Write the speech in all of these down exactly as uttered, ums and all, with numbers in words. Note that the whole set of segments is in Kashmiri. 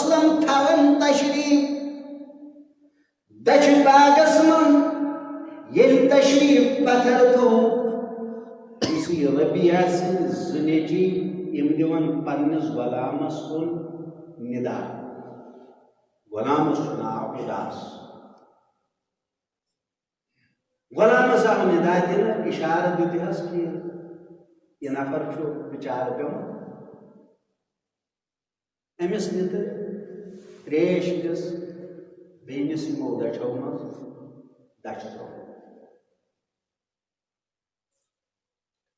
وسلم تھاوان تشریف دچھِ باغس منٛز۔ ییٚلہِ تشریف پتھر تھوٚو، یُس یہِ ربیعہ سٕنٛدۍ زٕ نیٚچوۍ، یِم دِوان پننِس غلامس کُن ندا۔ غلامس چھُ ناو عداس۔ غلامس آو ندا دِنہٕ، اشارٕ دیُت یہِ حظ کہِ یہِ نفر چھُ بِچارٕ پیوٚمُت۔ أمِس نہِ تہٕ ترٛیش دِژ، بیٚیہِ نِس یِمو دَچھو منٛز دَچھِ ترٛوو۔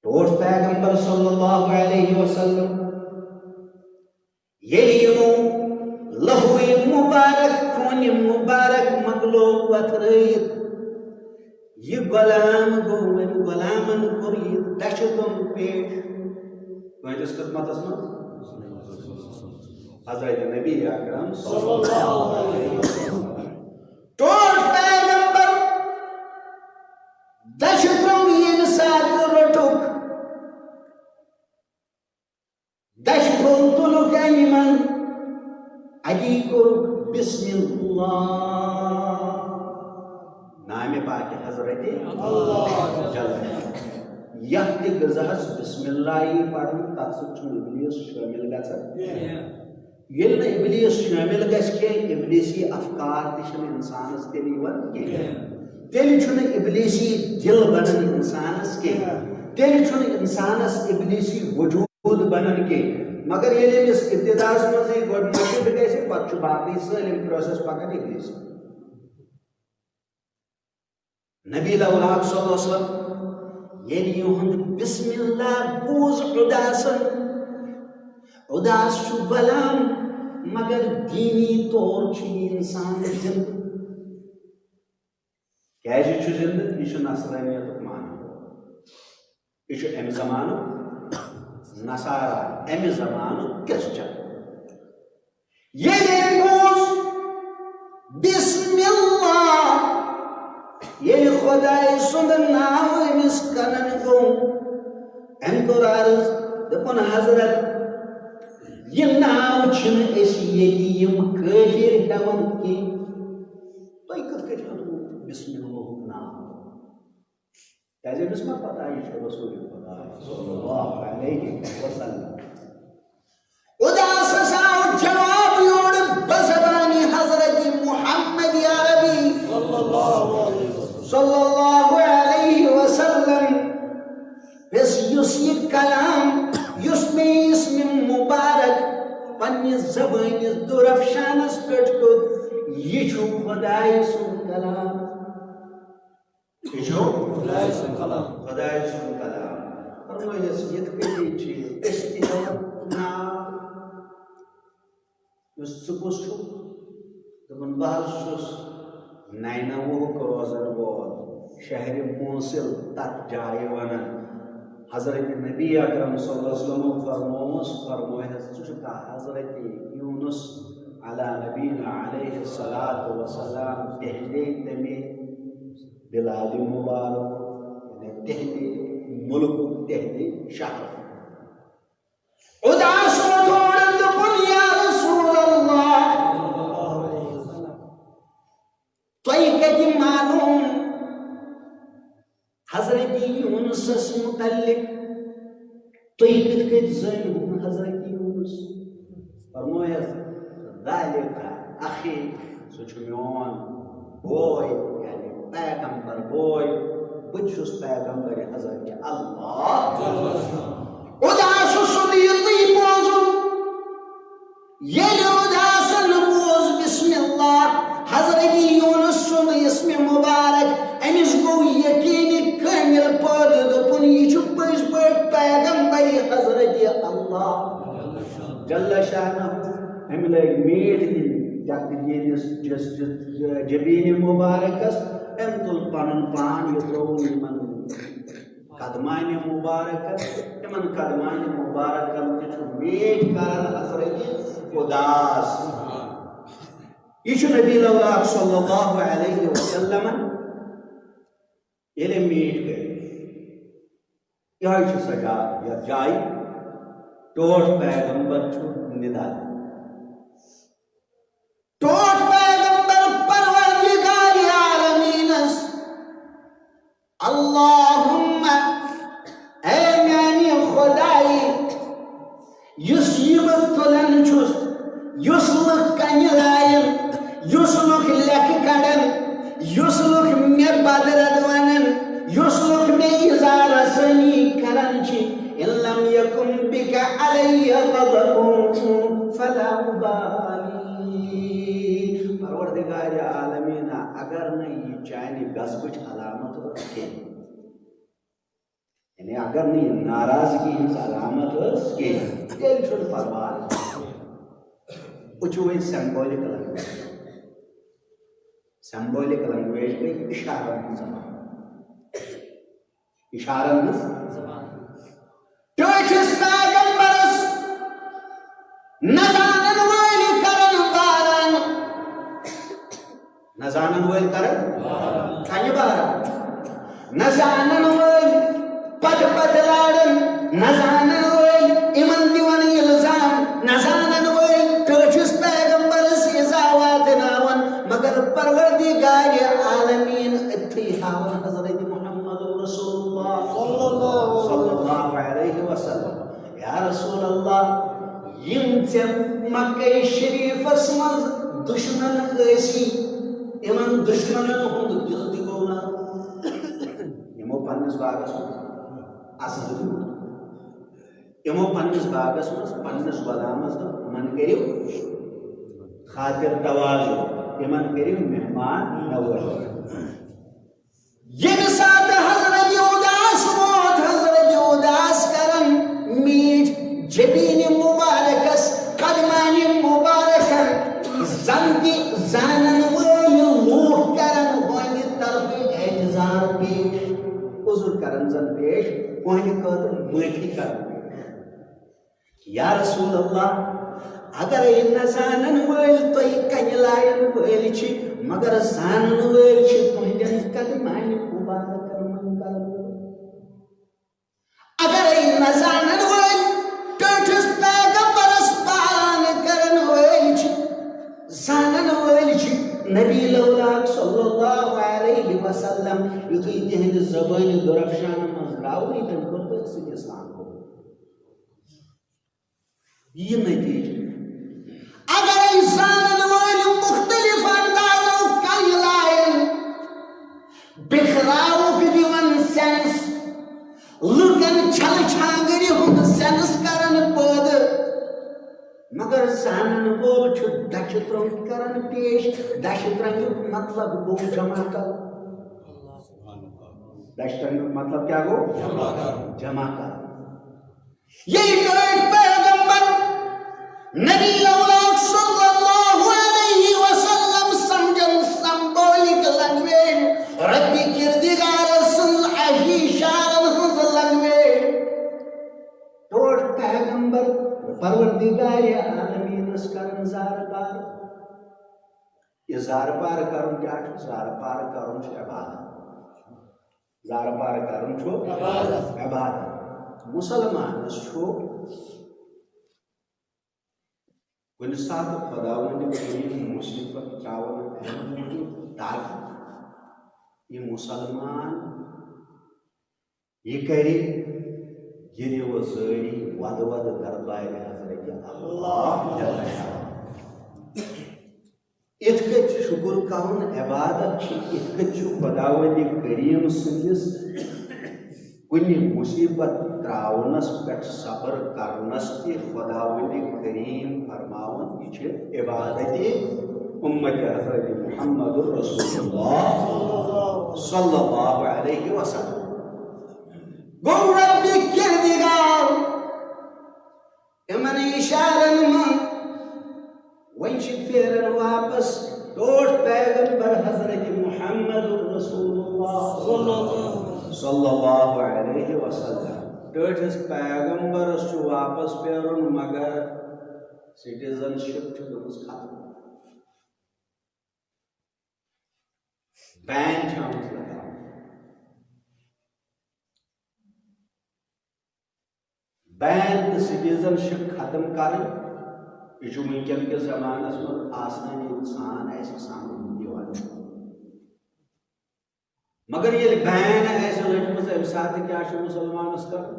ٹوٹھ پیغمبر صلی اللہ علیہ وسلم ییٚلہِ یِمو لہوٕے مُبارک، خوٗنہِ مُبارک مۄکلو وۄتھرٲیِتھ، یہِ غلام گوٚو، أمۍ غلامن کوٚر یہِ دَچھِ توٚم پیش۔ تُہٕنٛدِس خدمتس منٛز حضرت نبی اکرم صلی اللہ علیہ وسلم۔ ٹوٹھ پیغمبر دَچھِ توٚم ییٚمہِ ساتہٕ روٚٹُکھ، دَچھِ پھوٚل تُلُکھ اَمہِ منٛز، اَتی کوٚرُکھ بسم اللہ۔ نامِ پاکہِ حضرت اللہ جل۔ یَتھ تہِ غذاہَس بسم اللہ یی پَرنہٕ، تَتھ سۭتۍ چھُنہٕ ابلیس شٲمِل گژھان۔ ییٚلہِ نہٕ ابلیس شٲمِل گژھِ کینٛہہ، ابلیسی افکار تہِ چھِنہٕ اِنسانَس تیٚلہِ یِوان کینٛہہ۔ تیٚلہِ چھُنہٕ ابلیسی دِل بَنان اِنسانَس کینٛہہ۔ تیٚلہِ چھُنہٕ اِنسانَس ابلیسی وجوٗد بَنان کینٛہہ۔ مگر ییٚلہِ أمِس ابتداہَس منٛزٕے گۄڈٕ مٔشِتھ گژھِ، پَتہٕ چھُ باقٕے سٲلِم پروسیس پَکان ابلیسی۔ نبی اولاک صلی اللہ علیہ وسلم ییٚلہِ یِہُنٛد بسم اللہ بوٗز عداسن، عداس چھُ غلام، مگر دیٖنی طور چھُ یہِ اِنسان زِندٕ۔ کیٛازِ چھُ زِندٕ؟ یہِ چھُ نصرٲنیتُک معنی۔ یہِ چھُ اَمہِ زمانُک نصارا، اَمہِ زمانُک کرسچن۔ ییٚلہِ أمۍ بوٗز بسم اللہ، ییٚلہِ خۄداے سُنٛد ناو أمِس کنن گوٚو، أمۍ کوٚر عرض، دوٚپُن، حضرت، یہِ ناو چھِنہٕ أسۍ ییٚتہِ یِم کٲفِر ہٮ۪وان کینٛہہ۔ تۄہہِ کِتھ کٔنۍ ہیوٚتوٕ بسم اللہُک ناو؟ کیٛازِ أمِس ما پتہ یہِ چھُ رسول خدا صلی اللہ علیہ وسلم؟ عداسس آو جواب یورٕ بزبانِ حضرت محمد عربی صلی اللہ علیہ وسلم۔ بس یُس یہِ کلام، یُس مےٚ اسمِ مبارک پننہِ زبٲنہِ درفشانس پٮ۪ٹھ پیوٚت، یہِ چھُ خۄدایہِ سُنٛد کلام۔ یہِ چھُ خۄدایہِ سُنٛد کلام۔ خۄدایہِ سُنٛد کلام۔ فرمٲیِس، یِتھ کٔنی چھِ أسۍ تہِ ہٮ۪وان ناو۔ یُس ژٕ کُس چھُکھ؟ دوٚپُن، بہٕ حظ چھُس نینوہُک روزن وول، شہرِ موصل، تتھ جایہِ ونان۔ حضرت نبی اکرم صلی اللہ علیہ وسلم فرمووُس، فرمووُس، ژٕ چھُکھا حضرت یونس علی نبینا علیہ الصلوۃ والسلام تہنٛدے تمے بلادِ مبارک، یعنی تہنٛدے ملکُک، تہنٛدے شہرُک۔ عداسو تھوڑا دوٚپُن، یا رسول اللہ، تۄہہِ کتہِ معلوم حضرت یونسس متعلق؟ تُہۍ کِتھ کٔنۍ زٲنِو حضرت یونس؟ فرمٲیس، ذالک اخی، سُہ چھُ میون بوے، یعنی پیغمبر بوے، بہٕ تہِ چھُس پیغمبر حضرت اللہ۔ عداسہٕ سُنٛد یُتُے بوزُن، ییٚلہِ عداسن بوز بسم اللہ، حضرت یونس سُنٛد اسمِ مبارک، أمِس گوٚو یقیٖن کٲمِل پٲدٕ، دوٚپُن، یہِ چھُ پٔزۍ پٲٹھۍ پیغمبر حضرت اللہ جل شانہ۔ أمۍ لٲگۍ میٖٹھۍ دِنۍ یَتھ ییٚمِس جس-، جس-، جبیٖنِ مبارکس، أمۍ تُل پنُن پان، یہِ ترٛووُن یِمن قدمانِ مبارکس، یِمن قدمانِ مبارکن تہِ چھُ میٖٹھۍ کران حضرت عداس۔ یہِ چھُ نبی اولاک صلی اللہ علیہ وسلمن ییٚلہِ میٖٹھۍ کٔرۍ۔ یِہوٚے چھُ سۄ جاے، یَتھ جایہِ ٹوٹھ پیغمبر چھُ نِدان۔ اللہم، اے میانہِ خدایہِ، یُس یہِ بہٕ تُلان چھُس، یُس لُکھ کنہِ لایَن، یُس لُکھ لیکھٕ کڑن، یُس لُکھ مےٚ بدرد ونن، یُس لُکھ مےٚ اظہار ثانی کران چھِ، ان لم یکن بک علی غضب فلا ابالی۔ پروردگار عالمین، اگر نہٕ یہِ چانہِ غضبٕچ علامت ٲس کینٛہہ، یعنی اگر نہٕ یہِ ناراضگی ہٕنٛز علامت ٲس کینٛہہ، تیٚلہِ چھُنہٕ پرواے۔ وٕچھِو وۄنۍ symbolic language۔ Symbolic language گٔے اِشارن ہٕنٛز زبان۔ اِشارن ہٕنٛز زبان۔ ٹٲٹھِس پیغمبرس نہ زانن وٲلۍ کرن باران۔ نہ زانن وٲلۍ کرن کنہِ باران۔ نہ زانن وٲلۍ پتہٕ پتہٕ لارن۔ نہ زانن وٲلۍ یِمن دِوان الزام۔ نہ زانن وٲلۍ ٹٲٹھِس پیغمبرس ایزا واتناوان۔ مگر پروردگار عالمین أتھی ہاوان حضرت محمد رسول اللہ صلی اللہ علیہ وسلم۔ یا رسول اللہ، یِم ژےٚ مکہ شریفس منٛز دشمن ٲسی، یِمن دشمنن ہُنٛد دِل تہِ گوٚو نرم۔ یِمو پننِس باغس منٛز اصل دیُت۔ یِمو پننِس باغس منٛز پننِس غلامس دوٚپ، یِمن کٔرِو خاطر تواضع، یِمن کٔرِو مہمان نوٲزی۔ ییٚمہِ ساتہٕ حضرت اداس ووت، حضرت اداس کرن میٖٹھۍ جبیٖنہِ مُبارکس، قدمانہِ مُبارکن، زن تہِ زانن وٲلۍ لوٗکھ کرن ہُہنٛدِ طرفہٕ اعتذار پیش، عذر کرن زن پیش، ہُہنٛدِ خٲطرٕ معٲفی کرن پیش۔ یا رسول اللہ، اگرے نہ زانن وٲلۍ تۄہہِ کنہِ لایَن وٲلۍ چھِ، مگر زانن وٲلۍ چھِ تُہنٛدٮ۪ن قدمانہِ مُبارکن منٛز کرن وٲلۍ۔ اگرے نہ زانن وٲلۍ ٹٲٹھِس پیغمبرس پالان کرن وٲلۍ چھِ، زانن وٲلۍ چھِ نبی لولاک صلی اللہ علیہ وسلم، یُتھُے تِہنٛدِ زبٲنہِ درفشانہٕ منٛز درٛاوٕے، تٔمۍ کوٚر تٔتھۍ سۭتۍ اسلام قبول۔ یہِ نتیجہٕ۔ اگرے زانن وٲلۍ مختلف اندازو کنہِ لایَن، بکھراوُک دِوان sense، لُکن چھلہٕ چھانگرِ ہُنٛد sense کران پٲدٕ، مگر زانن وول چھُ دچھِ ترنٛگ کران پیش۔ دچھِ ترنٛگُک مطلب گوٚو جمع کرُن۔ دچھِ ترنٛگُک مطلب کیٛاہ گوٚو؟ جمع کرُن۔ جمع کرُن۔ ییٚلہِ ٹٲٹھۍ پیغمبر نبی لولاک صلی اللہ علیہ وسلم سمجھن symbolic language، ربِ کردگار سٕنٛز اہی اشارن ہٕنٛز language۔ ٹوٹھ پیغمبر پروردگار عالمینس کرن زارٕ پار۔ یہِ زارٕ پار کرُن کیٛاہ چھُ؟ زارٕ پار کرُن چھُ عبادت۔ زارٕ پار کرُن چھُ عبادت۔ عبادت۔ مسلمانس چھُ کُنہِ ساتہٕ خۄداوندِ کریم مصیبت تراوان امہِ موٗجوٗب، تاکہِ یہِ مسلمان یہِ کرِ گِرِ و زٲری، ودٕ ودٕ دربارِ حضرت اللہ جل شانہ۔ یِتھ کٔنۍ شُکُر کرُن عبادت چھِ، یِتھ کٔنۍ چھُ خۄداوندِ کریم سٕنٛدِس کُنہِ مُصیبت تراونس پٮ۪ٹھ صبر کرنس تہِ خۄداوندِ کریم فرماوان، یہِ چھِ عبادتِ اُمتِ حضرت محمد رسول اللہ صلی اللہ علیہ وسلم۔ گوٚو ربِ کردگار یِمن اشارن منٛز۔ وۄنۍ چھِ پھیران واپس ٹوٹھ پیغمبر حضرت محمد رسول اللہ صلی اللہ علیہ وسلم۔ ٹٲٹھِس پیغمبرس چھُ واپس پھیرُن، مگر citizenship چھِ گٔمٕژ ختم۔ Ban چھِ آمٕژ لگاونہٕ۔ Ban تہٕ citizenship ختم کرٕنۍ، یہِ چھُ وٕنکیٚن کِس زمانس منٛز آسٲنی سان اَسہِ سمجھ یِوان۔ مگر ییٚلہِ بین آسہِ لٔجمٕژ، اَمہِ ساتہٕ کیٛاہ چھُ مُسلمانَس کَرُن؟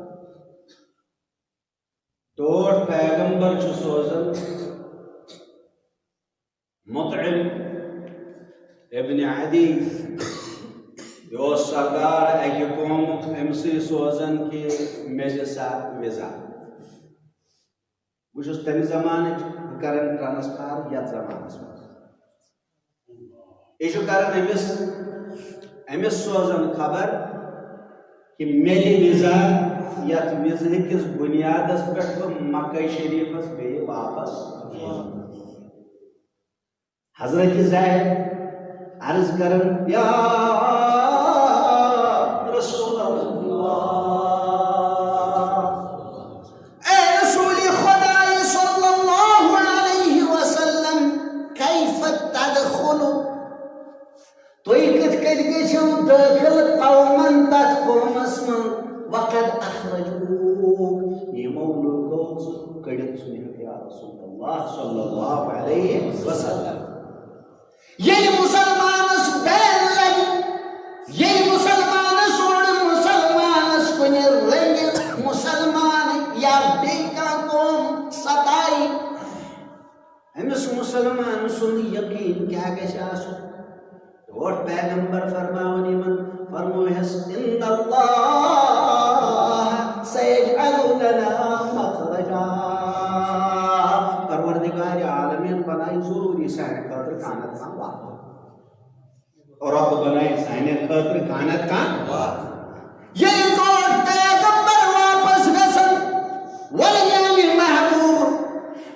ٹوٹھ پیغمبر چھُ سوزان مطعم ابن عدی، یہِ اوس سردار اَکہِ قومُک، أمۍ سٕے سوزان کہِ مےٚ دِ سا وِزا۔ بہٕ چھُس تَمہِ زمانٕچ، بہٕ کرن ٹرانسفر یَتھ زمانَس منٛز۔ یہِ چھُ کران أمِس، أمِس سوزان خبر کہِ مےٚ دِ وِزا، یَتھ وِزہٕ کِس بُنیادَس پٮ۪ٹھ بہٕ مکہ شریٖفَس بیٚیہِ واپس یِمہٕ۔ حضرت زید عرض کرن، یا رسول اللہ، اے رسول خدا صلی اللہ علیہ وسلم، کیف تدخل؟ تُہۍ کِتھ کٔنۍ گٔژھِو دٲخل قومن، تتھ قومس منٛز، وقد اخرجوک، یِمو لوٗکو ژٕ کٔڑِتھ ژھُنِتھ، یا رسول اللہ صلی اللہ علیہ وسلم۔ ییٚلہِ مُسلمانس بین لگہِ، ییٚلہِ مُسلمانس اورٕ مُسلمانس کُنہِ لگہِ، مُسلمان یا بیٚیہِ کانٛہہ قوم ستایہِ، أمِس مُسلمان سُنٛد یقیٖن کیٛاہ گژھِ آسُن؟ اور پیغمبر فرماوان یِمن، فرموہس، ان اللہ سیجعل لنا مخرجا، پروردگار عالمین بنایہِ ضروٗری سانہِ خٲطرٕ کانٛہہ نتہٕ کانٛہہ وَتھ۔ رۄب بنایہِ سانہِ خٲطرٕ کانٛہہ نتہٕ کانٛہہ وَتھ۔ ییٚلہِ تور پیغمبر واپس گژھن، وَلہٕ میانہِ محبوب،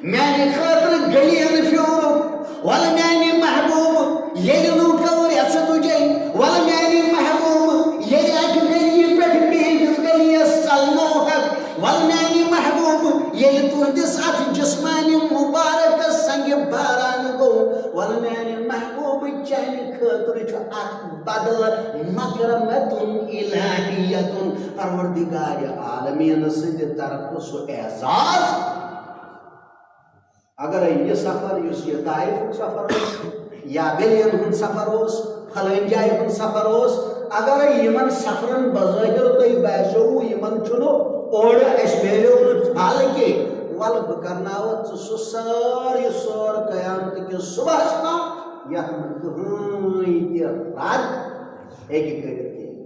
میانہِ خٲطرٕ گٔلیٖن پھیورُکھ، وَلہٕ میانہِ محبوب، ییٚلہِ لوٗکو رٮ۪ژٕ تُجے، وَلہٕ میانہِ محبوب، ییٚلہِ اَکہِ گٔلی پٮ۪ٹھ بیٚیِس گٔلیَس ژَلنوہَکھ، وَلہٕ میانہِ محبوب، ییٚلہِ تُہنٛدِس اَتھ جسمانِ مُبارکَس سنگِ باران گوٚو، وَلہٕ میانہِ محبوب، چانہِ خٲطرٕ چھُ اکھ بدل، مکرمتن الہیتن، پروردگار عالمین سٕنٛدِ طرفہٕ سُہ اعزاز۔ اگر یہِ سفر، یُس یہِ طائفُک سفر اوس، یا گٔلین ہُنٛد سفر اوس، فلٲنۍ جایہِ ہُنٛد سفر اوس، اگر یِمن سفرن بظٲہر تۄہہِ باسیووُ، یِمن چھُنہٕ اورٕ اَسہِ میلیو نہٕ پھل کینٛہہ، وَلہٕ بہٕ کرناوَتھ ژٕ سُہ سٲر، یہِ سٲر قیامت کِس صبحس تام، یَتھ نہٕ کٕہٕنۍ تہِ رد ہیٚکہِ کٔرِتھ کینٛہہ۔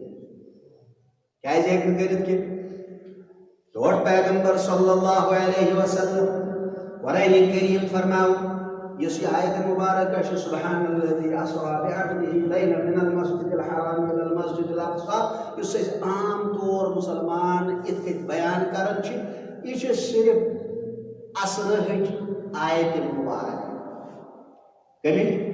کیٛازِ ہیٚکہِ نہٕ کٔرِتھ کینٛہہ؟ ٹوٹھ پیغمبر صلی اللہ علیہ وسلم، قرآن کریم فرماو، یُس یہِ آیت مبارکہ چھِ، سبحان الذي اسرى بعبده ليلا من المسجد الحرام الى المسجد الاقصى، یُس أسۍ عام طور مُسلمان اِتھ کٔنۍ بیان کران چھِ، یہِ چھِ صرف اسرٕچ آیت مبارکہ۔ کٔمِچ؟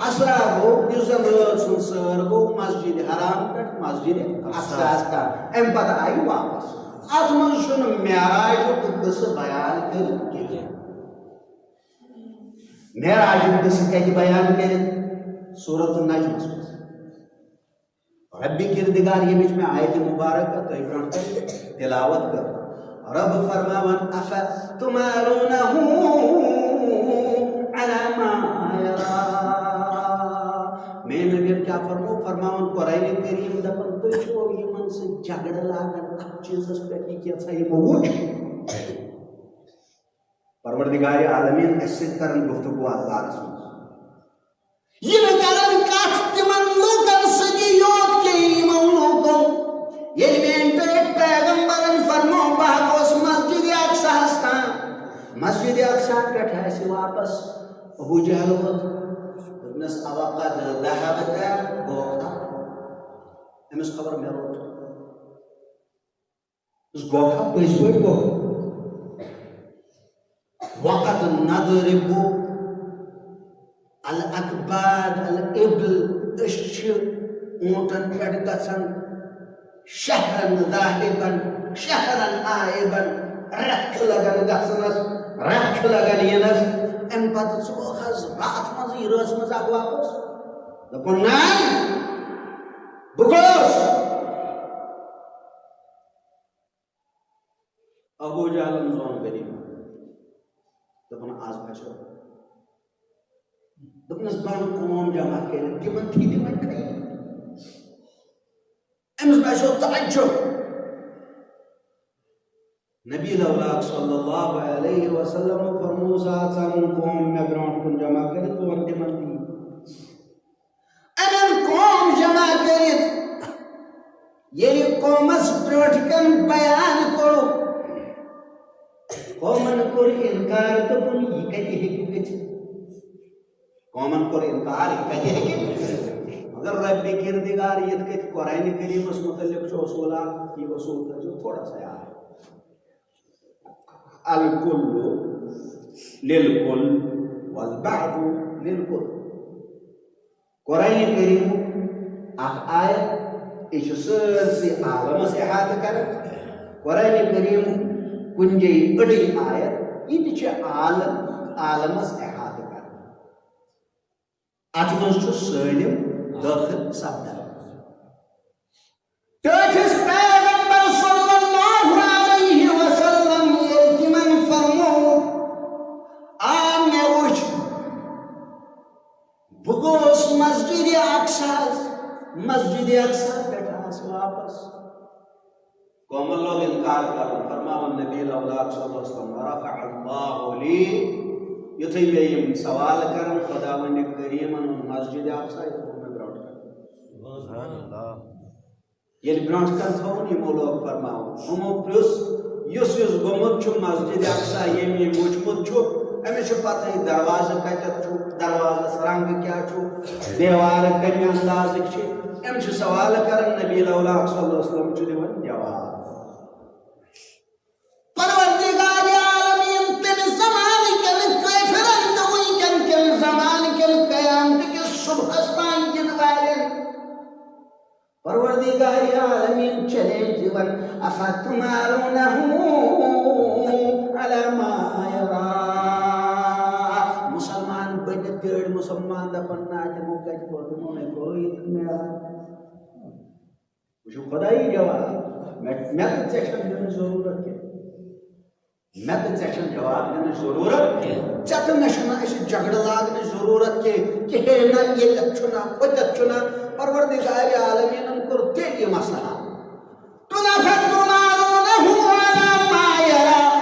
اسرا گوٚو، یُس زن رٲژ ہُنٛد سٲر گوٚو مسجد حرام پٮ۪ٹھ مسجد اقصاہس تام۔ اَمہِ پتہٕ آیہِ واپس۔ اتھ منٛز چھُنہٕ معراجُک قصہٕ بیان کٔرِتھ کینٛہہ۔ معراجُک قصہٕ کتہِ بیان کٔرِتھ؟ سورۃ النجمس منٛز۔ رب کردگار، ییٚمِچ مےٚ آیت مبارکہ تۄہہِ برونٛٹھ کنہِ تلاوت کٔر۔ رب فرماوان، افتمارونہ علی ما یرا۔ میٲنۍ نبی کیٛاہ فرمو؟ فرماوان قرآن کریم دپان، تُہۍ چھِو یِمن سۭتۍ جھگڑٕ لاگان اتھ چیٖزس پٮ۪ٹھ، یہِ کینٛژھا یِمو وُچھ۔ پروردگار عالمین اَسہِ سۭتۍ کرن گفتگو اتھ بارس منٛز۔ یِم کرن کتھ تِمن لوٗکن سۭتۍ یوت کہِ یِمو لوٗکو، ییٚلہِ میٲنۍ پٲٹھۍ پیغمبرن فرمو، بہٕ ہا گوس مسجد اقصاہس تام، مسجد اقصا پٮ۪ٹھ آسہِ واپس ابو جہل ووت، دوٚپنس، اوقد ذہبت؟ گوکھا؟ أمِس خبر مےٚ روٚٹ۔ دوٚپُس، گوکھا؟ پٔزۍ پٲٹھۍ گوکھا؟ وقد نضرب الاکباد الابل، أسۍ چھِ اوٗنٹن پٮ۪ٹھ گژھان شہرن ذاہبن، شہرن عائبن، رٮ۪تھ چھُ لگان گژھنس، رٮ۪تھ چھُ لگان یِنس۔ اَمہِ پتہٕ ژٕ گوٚو حظ راتھ منٛزٕے رٲژ منٛز اکھ واپس؟ دوٚپُن، نہ، بہٕ گوس۔ ابو جہلن زون غریب۔ دوٚپُن، از پھسو۔ دوٚپنس، بہٕ اَنہٕ قوم جمع کٔرِتھ، تِمن تھی تِمن کھٔنۍ۔ تٔمِس باسیو تعجب۔ نبی لولاک صلی اللہ علیہ وسلم فرموو، "ژٕ اَژ ژٕ اَنُن قوم مےٚ برونٛٹھ کُن جمع کٔرِتھ، بہٕ وَنہٕ تِمن تی۔" اَنن قوم جمع کٔرِتھ، ییٚلہِ قومس برونٛٹھ کَن بیان کوٚرُکھ، قومن کوٚر اِنکار، دوٚپُن، "یہِ کَتہِ ہیٚکہِ گٔژھِتھ؟" قومن کوٚر اِنکار، یہِ کَتہِ ہیٚکہِ؟ مگر رۄبِ کِردِگار یِتھ کٔنۍ قرآنِ کریٖمس مُتعلِق چھُ اصوٗل اکھ، یہِ اصوٗل تھٲیزیو تھوڑا سا یاد۔ الکل للکل والبعض للکل۔ قرآنِ کریٖمُک اکھ آیت، یہِ چھُ سٲرسٕے عالمس احاطہٕ کران۔ قرآنِ کریٖمُک کُنہِ جایہِ أڈٕے آیت، یہِ تہِ چھِ عالم، عالمس احاطہٕ کران۔ اتھ منٛز چھُ سٲلِم دٲخل سپدان۔ ٹٲٹھِس پیغمبر صلی اللہ علیہ وسلم ییٚلہِ تِمن فرموو، آ، مےٚ وُچھ، بہٕ گوس مسجدِ اقصیٰ ہس، مسجدِ اقصیٰ پٮ۪ٹھ آس واپس۔ قومن لوگ انکار کرُن، فرماوان نبی لولاک صلی اللہ علیہ وسلم، "رفع اللہ لی"، یُتھُے مےٚ یِم سوال کرن، خداوندِ کریٖمن اوٚن مسجدِ اقصیٰ، یہِ تھوٚو مےٚ برونٛٹھ کَنہِ۔ سبحان اللہ۔ ییٚلہِ برونٛٹھ کَنہِ تھوٚوُن، یِمو لوگ فرماوُن، یِمو پرٛژھ، یُس یُس گوٚمُت چھُ مسجدِ اقصیٰ، ییٚمۍ ییٚمۍ وُچھمُت چھُ، أمِس چھُ پتہٕے دروازٕ کَتٮ۪تھ چھُ، دروازس رنٛگ کیٛاہ چھُ، دیوارٕ کَمہِ اندازٕکۍ چھِ۔ أمۍ چھِ سوال کران، نبی لولاک صلی اللہ علیہ وسلم چھُ دِوان جواب۔ پروردگار عالمین تمہِ زمانہٕ کٮ۪ن کٲفرن تہٕ وٕنکٮ۪ن کٮ۪ن زمانہٕ کٮ۪ن قیامتہٕ کِس صبحس تام دِنہٕ والٮ۪ن پروردگار عالمین چیلنج دِوان، "افتمارونہ علی ما یرا"۔ مسلمان بٔنِتھ تہِ أڑۍ مسلمان دپان، "نہ، تِمو کتہِ کوٚر، تِمو نے کوٚرُے نہٕ میرا۔" وٕچھِو خۄدایی جواب، مےٚ، مےٚ تہٕ ژےٚ چھَنہٕ دِنٕچ ضروٗرت کینٛہہ۔ مےٚ تہٕ ژےٚ چھَنہٕ جواب دِنٕچ ضروٗرت کینٛہہ۔ ژےٚ تہٕ مےٚ چھُنہٕ اَسہِ جھگڑٕ لاگنٕچ ضروٗرت کینٛہہ، کِہیٖنۍ نہٕ، ییٚتٮ۪تھ چھُنہ، ہوٚتٮ۪تھ چھُنہ۔ پروردگار عالمیٖنَن کوٚر تیٚلہِ یہِ مسلہٕ حل۔ تُنفِقُ مَعْلُومَهُ عَلَى مَا يَرَى۔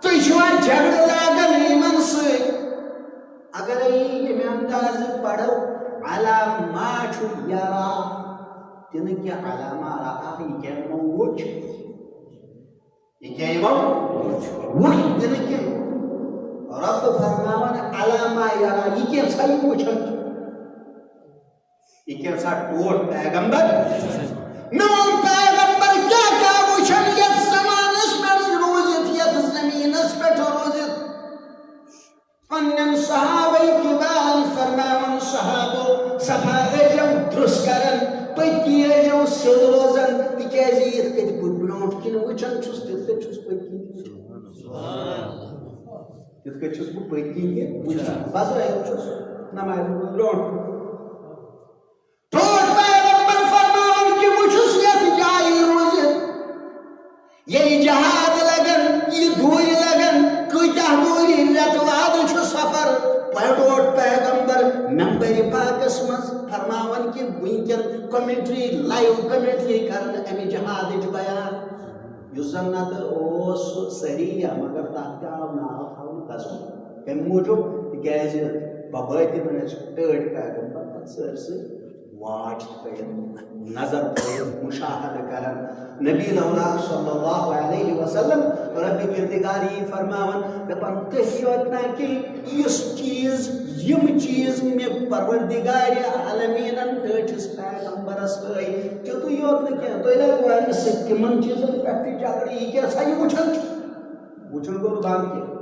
تُہۍ چھِوا جھگڑٕ لاگان یِمَن سۭتۍ؟ اگرے ییٚمہِ اندازٕ پَرو، علی ما چھُ یرا، تہِ نہٕ کینٛہہ، علی ما رأى، یہِ کیٛاہ یِمو وُچھ؟ یہِ کیٛاہ یِمو وُچھ؟ تہِ نہٕ کینٛہہ۔ رۄب فرماوان، علی ما یرا، یہِ کینٛژھا یہِ وُچھان چھُ۔ یہِ کینٛژھا ٹوٹھ پیغمبر؟ میون پیغمبر کیٛاہ کیٛاہ وُچھان یَتھ زمانَس پٮ۪ٹھ روٗزِتھ، یَتھ زٔمیٖنَس پٮ۪ٹھ روٗزِتھ؟ پننٮ۪ن صحابہ کرامن فرماوان، صحابو، صفا ٲسۍزیو درٛوس کران، پٔتۍ کِنۍ ٲسۍزیو سیوٚد روزان، تِکیٛازِ یِتھ کٔنۍ بہٕ برونٛٹھ کِنۍ وٕچھان چھُس، تِتھ کٔنۍ چھُس پٔتۍ کِنۍ تہِ۔ تِتھ کٔنۍ چھُس بہٕ پٔتۍ کِنۍ تہِ وٕچھان۔ بظٲہِر چھُس نمازِ منٛز برونٛٹھ۔ ٹھوس پیغمبر فرماوان کہِ بہٕ چھُس یَتھ جایہِ روٗزِتھ۔ ییٚلہِ جہاد لگان، یہِ دوٗرِ لگان، کۭتیٛاہ دوٗرِ، رٮ۪تہٕ وادٕ چھُ سفر۔ پہ-، ٹوٹھ پیغمبر ممبرِ پاکس منٛز فرماوان کہِ وٕنکٮ۪ن commentary، live commentary کران اَمہِ جہادٕچ بیان۔ یُس زن نتہٕ اوس سُہ سریہ، مگر تتھ تہِ آو ناو تھاونہٕ غزوہ۔ کمہِ موٗجوٗب؟ تِکیٛازِ ببٲتِن ٲسۍ ٹٲٹھۍ پیغمبر پتہٕ سٲرسٕے watch تھٲیِتھ، نظر تھٲیِتھ، مشاہدٕ کران۔ نبی لولاک صلی اللہ علیہ وسلم، رب کردگار یی فرماوان، دپان، تُہۍ یوت نہ کینٛہہ، یُس چیٖز، یِم چیٖز مےٚ پروردگار عالمیٖنن ٹٲٹھِس پیغمبرس ہٲے، تیُتُے یوت نہٕ کینٛہہ، تُہۍ لگوٕ أمِس سۭتۍ تِمن چیٖزن پٮ۪ٹھ تہِ جھگڑٕ۔ یہِ کیٛاہ سا یہِ وٕچھان چھُ؟ وٕچھُن گوٚو نہٕ بنٛد کینٛہہ۔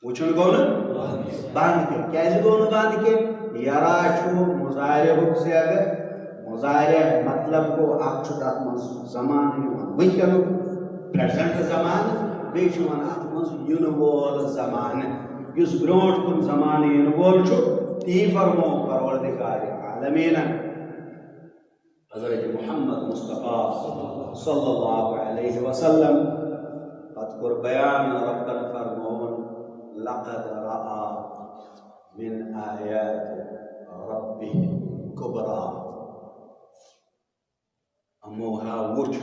وٕچھُن گوٚو نہٕ بنٛد کینٛہہ۔ کیٛازِ گوٚو نہٕ بنٛد کینٛہہ؟ یرا چھُ مضارعُک صیغہٕ۔ مضارع مطلب گوٚو، اکھ چھُ تتھ منٛز زمانہٕ یِوان وٕنکیٚنُک، present زمانہٕ، بیٚیہِ چھُ یِوان اتھ منٛز یِنہٕ وول زمانہٕ۔ یُس برونٛٹھ کُن زمانہٕ یِنہٕ وول چھُ، تی فرموو پروردگار عالمیٖنن حضرت محمد مصطفیٰ صلی اللہ علیہ وسلم۔ پتہٕ کوٚر بیان، ربن فرمووُن، لقد رأى من آيات ربه الكبرى۔ یِمو ہا وُچھ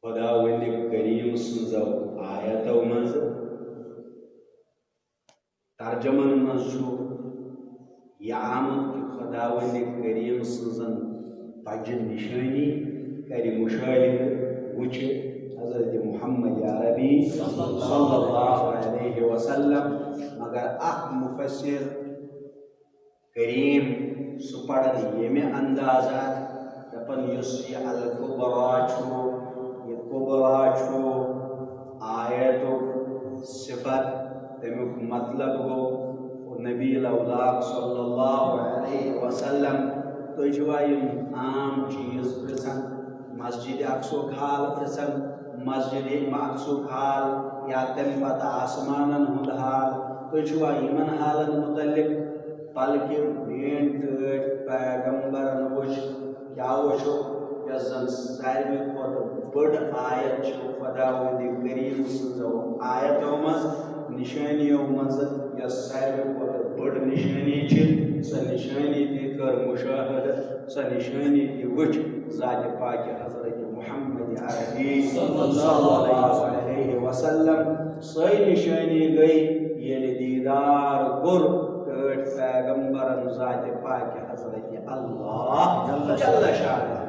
خۄداوندِ کریم سٕنٛزو آیتو منٛزٕ۔ ترجمن منٛز چھُ یہِ آمُت کہِ خۄداوندِ کریم سٕنٛزن پنجن نشٲنی کرِ مشاہدٕ، وٕچھِ حضرت محمد عربی صلی اللہ علیہ وسلم۔ مگر اکھ مفسر کریم سُہ پرن ییٚمہِ اندازٕ، دپان یُس یہِ الکبریٰ چھُ، یہِ کبریٰ چھُ آیتُک صفت، تمیُک مطلب گوٚو نبی الاولاک صلی اللہ علیہ وسلم۔ تُہۍ چھِوا یِم عام چیٖز پرژھان؟ مسجد اقصاہُک حال پرژھان، مسجد اقصاہُک حال، یا تمہِ پتہٕ آسمانن ہُنٛد حال، تُہۍ چھِوا یِمن حالن متعلق؟ بلکہ میٲنۍ ٹٲٹھۍ پیغمبرن وٕچھ، کیٛاہ وٕچھُکھ؟ یۄس زن ساروی کھۄتہٕ بٔڑ آیت چھِ خۄداوندِ کریم سٕنٛزو آیتو منٛز، نشٲنیو منٛز، یۄس ساروی کھۄتہٕ بٔڑ نشٲنی چھِ، سۄ نشٲنی تہِ کٔر مشاہدٕ، سۄ نشٲنی تہِ وٕچھ ذاتِ پاکہِ حضرت محمد عربی صلی اللہ علیہ وسلم۔ سۄے نشٲنی گٔے ییٚلہِ دیٖدار کوٚر ٹٲٹھۍ پیغمبرن ذاتِ پاکہِ حضرت اللہ جل شانہ۔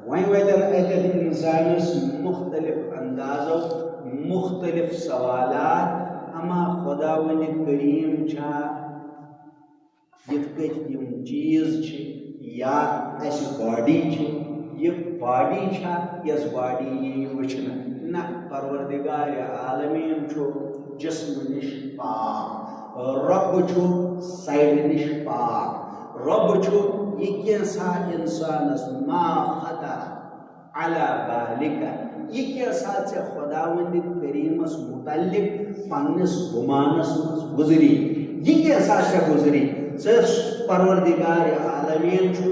وۄنۍ وَتن اَتٮ۪تھ اِنسانس مُختٔلِف اندازو مُختٔلِف سوالات، اما خۄداوندِ کریم چھا یِتھ کٔنۍ یِم چیٖز چھِ یا اَسہِ باڈی چھِ، یہِ باڈی چھا یۄس باڈی یی وٕچھنہٕ؟ نہ، پروردگار عالمین چھُ جسم نِش پاک، رۄب چھُ سایڈ نِش پاک، رۄب چھُ یہِ کینٛژھا اِنسانس ما خطر علی بالک، یہِ کیٛاہ سا ژےٚ خۄداوندِ کریٖمس متعلق پننِس گُمانس منٛز گُزری؟ یہِ کیٛاہ سا ژےٚ گُزری؟ ژٕ پروردگار عالمین چھُ،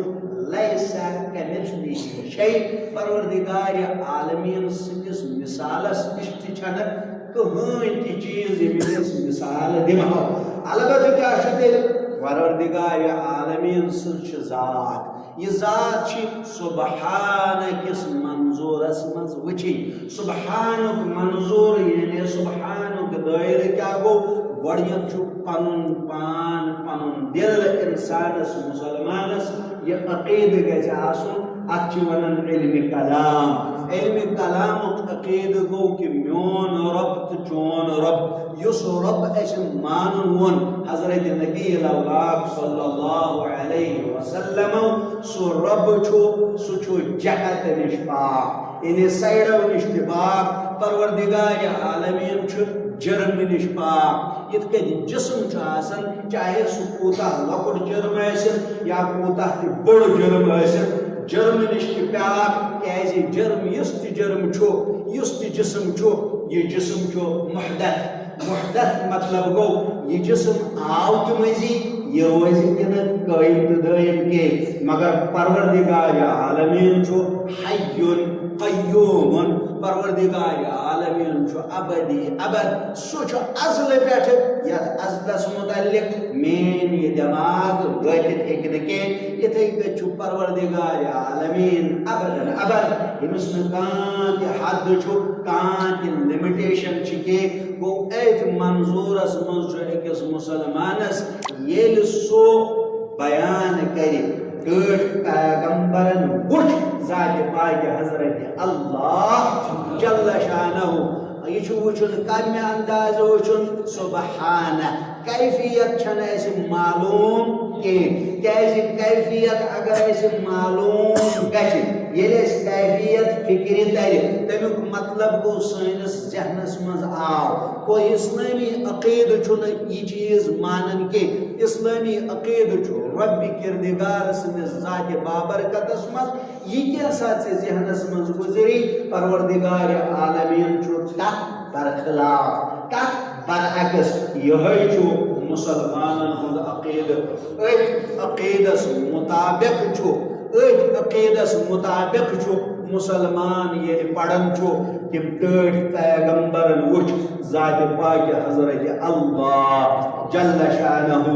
لیس کمثلہ شیء، پروردگار عالمین سٕنٛدِس مثالس نِش تہِ چھنہٕ کٕہٕنۍ تہِ چیٖز ییٚمِس أسۍ مثال دِمہو۔ البتہ کیٛاہ چھُ تیٚلہِ؟ پروردگار عالمین سٕنٛز چھِ ذات۔ یہِ ذات چھِ سبحان کِس منظوٗرس منٛز وٕچھِنۍ۔ سبحانُک منظوٗر یعنی سبحانُک دٲیرٕ کیٛاہ گوٚو؟ گۄڈٕنیتھ چھُ پنُن پان، پنُن دِل اِنسانس، مُسلمانس یہِ عقیٖدٕ گژھِ آسُن۔ اتھ چھِ ونان علمِ کلام۔ علمِ کلامُک عقیٖدٕ گوٚو کہِ میون رۄب تہٕ چون رۄب، یُس رۄب اَسہِ مانُن ووٚن حضرت نبی الاولاک صلی اللہ علیہ وسلم، سُہ رۄب چھُ، سُہ چھُ جہت نِش پاک، یعنی سایڈو نِش تہِ پاک۔ پروردگار عالمین چھُ جرمہٕ نِش پاک۔ یِتھ کٔنۍ جسم چھُ آسان، چاہے سُہ کوٗتاہ لۄکُٹ جرم ٲسِن یا کوٗتاہ تہِ بوٚڑ جرم ٲسِن، جرمہٕ نِش تہِ پاک، کیازِ جرم یُس تہِ جرم چھُ، یُس تہِ جسم چھُ، یہِ جسم چھُ محدث۔ محدث مطلب گوٚو، یہِ جسم آو تہِ مٔنٛزی، یہِ روزِ تہِ نہٕ قٲیِم تہٕ دٲیِم کینٛہہ، مگر پروردگار عالمین چھُ حیٌ قیومٌ، پروردگار عالمین چھُ ابدی ابد، سُہ چھُ ازلہٕ پٮ۪ٹھٕ۔ یتھ ازلس متعلق میٲنۍ یہِ دٮ۪ماغ وٲتِتھ ہیٚکہِ نہٕ کینٛہہ، یِتھے کٔنۍ چھُ پروردگار عالمین ابدن ابد، ییٚمِس نہٕ کانٛہہ تہِ حد چھُ، کانٛہہ تہِ لِمِٹیشن چھِ کینٛہہ۔ گوٚو، أتھۍ منظوٗرس منٛز چھُ أکِس مُسلمانس، ییٚلہِ سُہ بیان کرِ، ٹٲٹھۍ پیغمبرن وُچھ ذاتِ پاکہِ حضرت اللہ جل شانہ۔ یہِ چھُ وُچھُن، کمہِ اندازٕ وُچھُن؟ سبحانہ۔ کیفیت چھنہٕ اَسہِ معلوم کینٛہہ، کیازِ کیفیت اگر اَسہِ معلوم گژھِ، ییٚلہِ اَسہِ کیفیت فکرِ ترِ، تمیُک مطلب گوٚو سٲنِس ذہنس منٛز آو۔ گوٚو اسلٲمی عقیدٕ چھُنہٕ یہِ چیٖز مانان کینٛہہ۔ اسلٲمی عقیدٕ چھُ رۄبِ کردگار سٕنٛدِس ذاتِ بابرکتس منٛز۔ یہِ کیٛاہ سا ژےٚ ذہنس منٛز گُزری؟ پروردگار عالمین چھُ تتھ برخلاف، تتھ برعکس۔ یِہوٚے چھُ مُسلمانن ہُنٛد عقیدٕ۔ أتھۍ عقیدس مطابق چھُ، أتھۍ عقیدس مطابق چھُ مُسلمان ییٚلہِ پران چھُ، تِم ٹٲٹھۍ پیغمبرن وُچھ ذاتِ پاکہِ حضرت اللہ جل شانہ،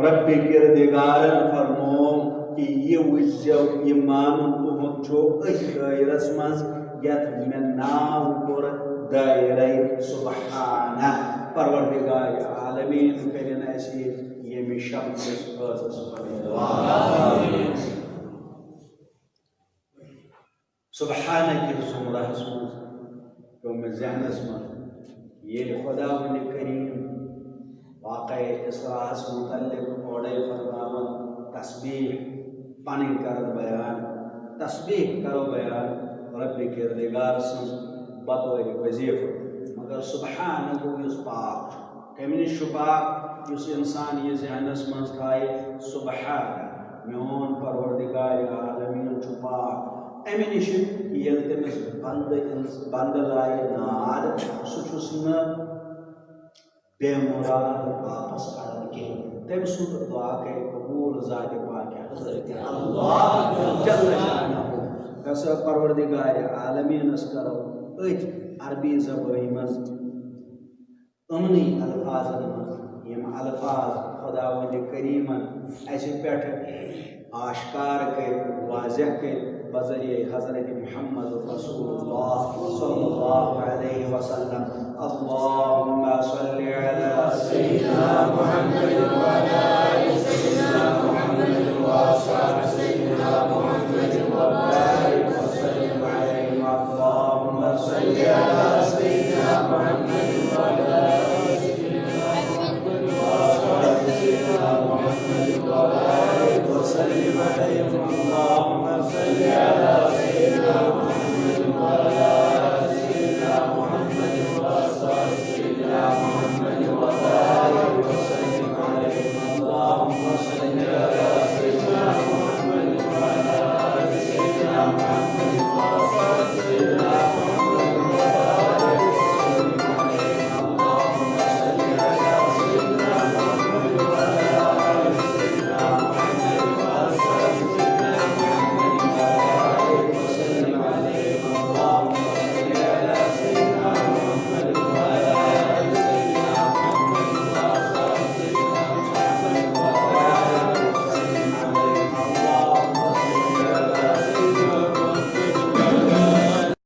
رۄبِ کردگارن فرموو، کہِ یہِ وٕچھزیو، یہِ مانُن تُہُنٛد چھُ أتھۍ دٲیرَس منٛز، یَتھ مےٚ ناو کوٚر دٲیرَے سبحانہ۔ پروردگار عالمین کٔرِن اَسہِ ییٚمہِ شمسِس فٲضَس پَنٕنۍ دعا۔ سبحانہ کِس زمرہس منٛز پیوٚو مےٚ ذہنس منٛز، ییٚلہِ خداوند کریم واقعہ اسراءس متعلق اورے فرماوان، تسبیح پنٕنۍ کرن بیان، تسبیح کرو بیان رب کردگار سٕنٛز بطور وظیفہٕ، مگر سبحانہ گوٚو یُس پاک چھُ، کمہِ نِش چھُ پاک؟ یُس انسان یہِ ذہنس منٛز تھایہِ، سبحان، میون پروردگار عالمین چھُ پاک امہِ نِش، ییٚلہِ تٔمِس بندٕ انس-، بندٕ لایہِ ناد، سُہ چھُس نہٕ بے مراد واپس کران کینٛہہ۔ تٔمۍ سُنٛد دعا کرِ قبول ذات پاک حضرت اللہ جل شانہ۔ یۄس پروردگار عالمینس کرو أتھۍ عربی زبٲنۍ منٛز یِمنٕے الفاظن منٛز، یِم الفاظ خداوند کریمن اسہِ پٮ۪ٹھ آشکار کٔرۍ، واضح کٔرۍ بذریعہ حضرت محمد رسول اللہ صلی اللہ علیہ وسلم۔ اللہم صل علی سیدنا محمد وعلی